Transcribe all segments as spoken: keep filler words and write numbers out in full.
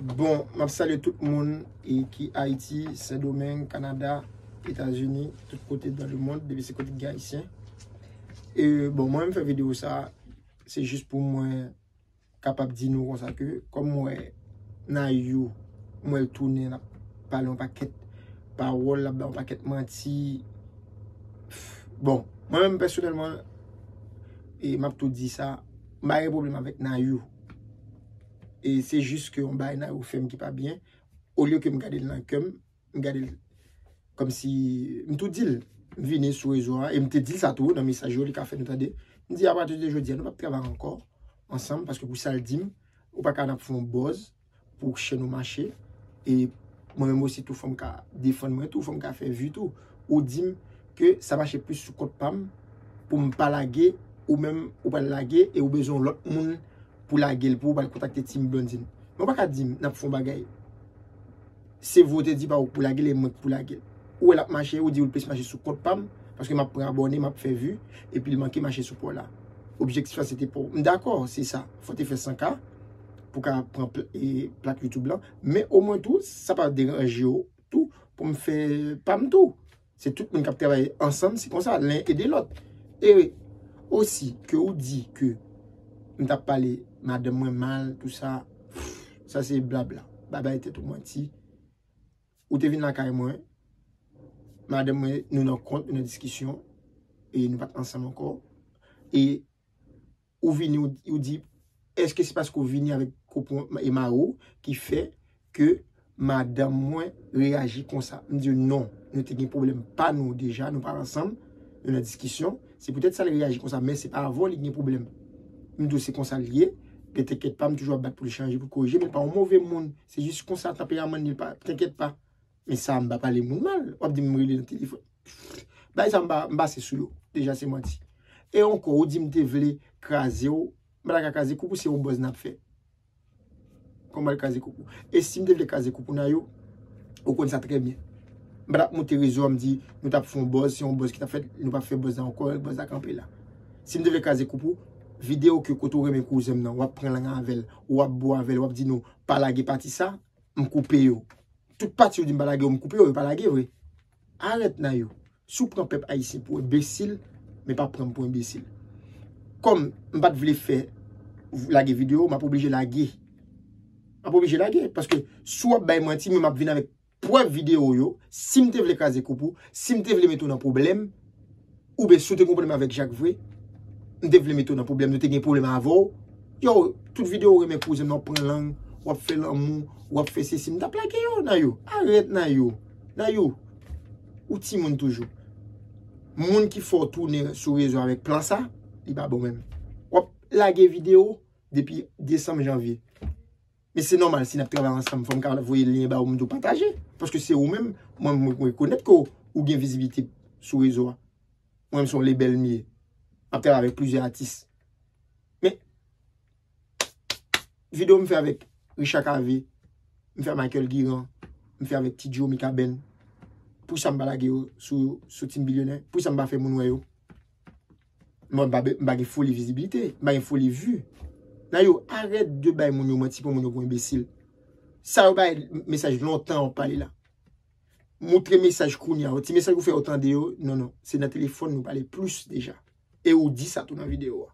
Bon, m ap salye tout moun e ki Ayiti, Sendomeng, Kanada, Etazini, tout kote dan lemonn, depi se kote ki gen Ayisyen. E bon, mwen menm fè videyo sa, se jis pou mwen kapab di nou konsa ke, kòm mwen wè Nayou, mwen l tounen, l ap pale yon pakèt pawòl, l ap bay yon pakèt manti. Bon, mwen menm pèsonèlman, e m ap tou di sa, m pa gen pwoblèm avèk Nayou. E se jis ke yon bagay Nayou fè m ki pa byen. Olye ke m gade l nan kè m, m gade l kòmsi m tou di l. M vini sou rezo a, e m te di l sa tou nan mesaj yo, li ka fè nou tande. M di, apati de jodi a, nou p ap travay ankò ansanm, paske pou sa l di m, ou pa ka n ap fè yon buzz pou chèn ou mache. E mwen menm osi tou, fò m ka defann mwen tou, fò m ka fè vi tou. Ou di m ke sa mache plis sou kont pa m, pou m pa lage, ou menm ou pral lage, e ou bezwen yon lòt moun pou lage l, pou ou pral kontakte Team Blondine. Men ou pa ka di m n ap fè yon bagay. Se vre w te di pa ou k pou lage l, e mwen k pou lage l. Ou wè l ap mache, ou di ou l plis mache sou kont pa m, paske m ap pran abòne, m ap fè vi, epi l manke mache sou pa w la. Objektif la se te pa w. M dakò, se sa. Fò w te fè san K pou w ka pran pl- e plak YouTube lan. Men omwen tou, sa pa deranje w tou pou m fè pa m tou. Se tout moun k ap travay ansanm, se konsa, len ede lòt. E osi, ke ou di ke m t ap pale madanm mwen mal, tou sa, sa se blabla. Babay tèt ou manti. Ou te vin lakay mwen, madanm mwen, nou nan kont, nou nan diskisyon, e nou pa t ansanm ankò. E ou vini, ou, ou di, èske se paske ou vini avèk kopon e mari w ki fè ke madanm mwen reyaji konsa? M di w non, nou te gen pwoblèm pa nou deja, nou pa ansanm, nou nan diskisyon. Se poutèt sa l reyaji konsa, men se pa avè w li gen pwoblèm. M di w se konsa l ye, men tenkèt pa, m toujou ap bat pou l chanje, pou l korije, men l pa yon move moun. Se jis konsa tanperaman li, pa, tenkèt pa. Men sa, m pa pale moun mal. W ap di m rele nan telefòn. Bagay sa, m pa, m pase sou yo. Deja, se manti. E ankò, ou di m te vle kraze w. M pa ta ka kraze koup ou, se yon buzz n ap fè. Kòman l kraze koup ou? E si m te vle kraze koup ou, Nayou, ou konn sa trè byen. M pa t ap monte rezo a, m di, nou t ap fè yon buzz, se yon buzz ki t ap fèt, nou p ap fè buzz la ankò, buzz la kanpe la. Si m te vle kraze koup ou, videyo ke kote w renmen kouzen m nan, w ap pran lang avè l, w ap bo avè l, w ap di nou, pa lage pati sa, m koupe yo. Tout pati yo di m pa lage yo, m koupe yo, yo pa lage vre. Arèt, Nayou. Si w pran pèp ayisyen pou enbesil, men pa pran m pou enbesil. Kòm m pa t vle fè, lage videyo, m ap oblije lage. M ap oblije lage, paske si w ap bay manti, mwen m ap vin avèk prèv videyo yo. Si m te vle kraze koup ou, si m te vle mete w nan pwoblèm, oubyen si w te gen pwoblèm avèk Jak vre, m te vle mete w nan pwoblèm, nou te gen pwoblèm avè w. Yo, tout videyo ou renmen kouzen m nan, w ap pran lang, w ap fè lanmou, w ap fè sesi, m t ap lage yo, Nayou. Arèt, Nayou. Nayou, ou timoun toujou. Moun ki fè w tounen sou rezo avèk plan sa, li pa bon menm. W ap lage videyo depi desanm, janvye. Men se nòmal, si n ap travay ansanm, fò m ka voye lyen ba ou, m di w pataje. Paske se ou menm, mwen, mwen rekonèt ke ou gen vizibilite sou rezo a. Mwen menm se yon lebèl m ye. M ap travay avèk plizyè atis. Men, videyo m fè avèk Richard Cavé, m fè ak Michael Guiran, m fè avèk Ti Joe Mikaben. Poukisa m pa lage yo sou, sou Team Bilyonè? Poukisa m pa fè moun wè yo? Mwen, m pa be- m pa gen foli vizibilite, m pa gen foli vi. Nayou, arèt de bay moun yo manti, pran moun yo pou enbesil. Sa yo bay mesaj lontan w ap pale la. Moutre mesaj kounye a. Ti mesaj ou fè yo tande yo, non, non. Se nan telefòn nou pale plis deja. E ou di sa tou nan videyo a.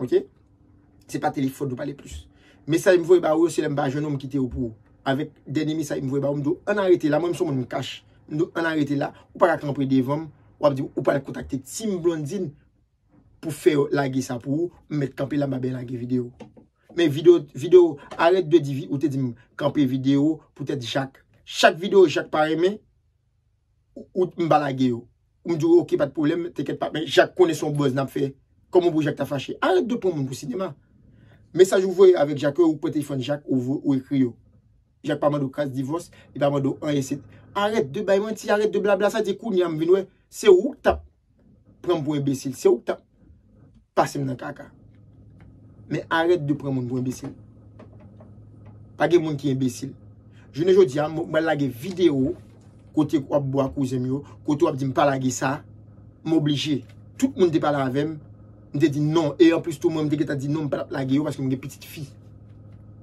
Ok? Se pa telefòn nou pale plis. Mesaj m voye ba ou yo, se lè m pa jwenn ou, m kite yo pou ou. Avèk dènye mesaj m voye ba ou, m di w, ann arete la, mwen m se yon moun m kach. M di w, ann arete la, ou pa ka kanpe devan m, w ap di w, ou pral kontakte Team Blondine pou fè yo lage sa pou ou, m mèt kanpe la, m pa byen lage videyo. Men videyo, videyo, arèt de di vi- ou te di m kanpe videyo poutèt Jak. Chak videyo Jak pa renmen, ou, ou, m pa lage yo. Ou m di w, ok, pa t pwoblèm, tenkèt pa, men Jak konnen se yon buzz n ap fè. Kòman pou Jak ta fache? Arèt de pran moun pou sinema. Mesaj ou voye avèk Jak yo, ou pran telefòn Jak, ou vo- ou ekri yo. Jak pa mande w kras divòs, li pa mande w anyen. Se, arèt de bay manti, arèt de blabla, sa di kounye a m vin wè, se ou k t ap pran m pou enbesil, se ou k t ap pase m nan kaka. Men arèt de pran moun pou enbesil. Pa gen moun ki enbesil. Jounen jodi a, m, mwen lage videyo kote w ap bo a kouzen m yo, kote w ap di m pa lage sa, m oblije. Tout moun te pale avè m, m te di non. E anplis tou, mwen, m te gentan di non, m pa t ap lage yo paske m gen pitit fi.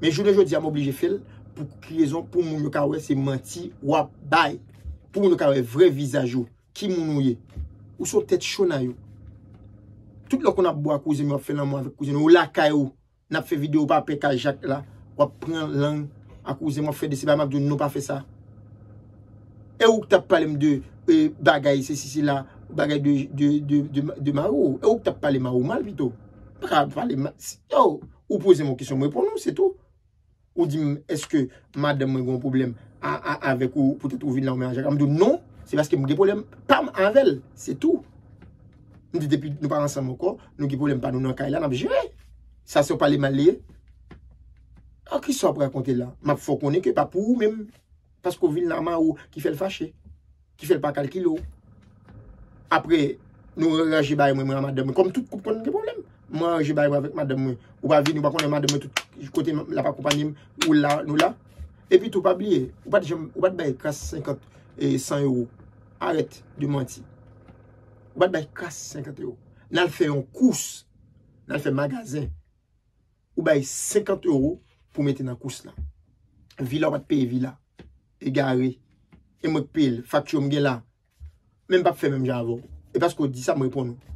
Men jounen jodi a m oblije fè l pou ki rezon? Pou moun yo ka wè se manti w ap bay. Pou moun yo ka wè vrè vizaj ou. Ki moun ou ye? Ou se yon tèt cho Nayou. Tout lè w konn ap bwè ak kouzen m, w ap fè lanmou avèk kouzen m, ou lakay ou, n ap fè videyo, ou pa pè kay Jak la, w ap pran lang ak kouzen m, w ap fè de se bagay, m ap di w non, pa fè sa. E ou k t ap pale m de e, bagay sesi sela, bagay de, de, de, de, de mari w. E ou k t ap pale mari w mal pito. Pa ka pale mal. Yo, ou poze m yon kesyon, m reponn ou, se tou. Ou di m, èske madanm mwen gen yon pwoblèm a, a, avèk ou, poutèt ou vin la ou menm ak Jak la? M di w non, se paske m gen pwoblèm pa m avè l, se tou. M di depi nou pa ansanm ankò, nou gen pwoblèm pa nou nan kay la, n ap jere. Sa se yon pale mal li ye. A kisa w ap rakonte la? M ap fè w konnen ke pa pou ou menm. Paske w vin la mari w ki fè l fache, ki fè l pa kalkile w. Apre, nou ranje bagay mwen, mwen a madanm mwen. Kòm tout koup konn gen pwoblèm. Mwen ranje bagay mwen avèk madanm mwen. Ou pa vini, ou pa konnen madanm mwen tout kote m, l ap akonpanye m, ou la, nou la. Epi tou, pa bliye, ou pa t janm, ou pa t bay kras senkant, e, san ewo. Arèt de manti. Ou pa t bay kras senkant ewo. N al fè yon kous. N al fè magazen. Ou bay senkant ewo pou mete nan kous la. Vila, ou pa t peye vila. Egare. E mwen k peye l. Fakti m gen la. Men m p ap fè menm jan avè w. E paske w di sa, m reponn ou.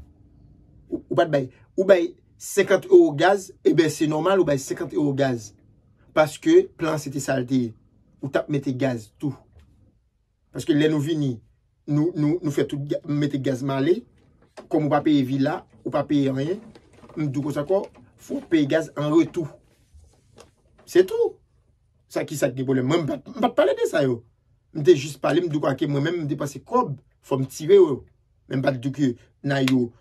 Ou, ou pa t bay. Ou bay senkant ewo gaz, e ben se nòmal ou bay senkant ewo gaz. Paske plan se te sa l te ye. Ou t ap mete gaz tou. Paske lè nou vini, nou, nou, nou fè tout ga- mete gaz m ale. Kòm ou pa peye vila, ou pa peye anyen, m di w konsa ankò, fò w peye gaz an retou. Se tou. Sa ki sa k gen pwoblèm? Mwen, m pa t, m pa t pale de sa yo. M te jis pale, m di w ke mwen menm, m depanse kòb, fò m tire yo. Men m pa t di w ke Nayou,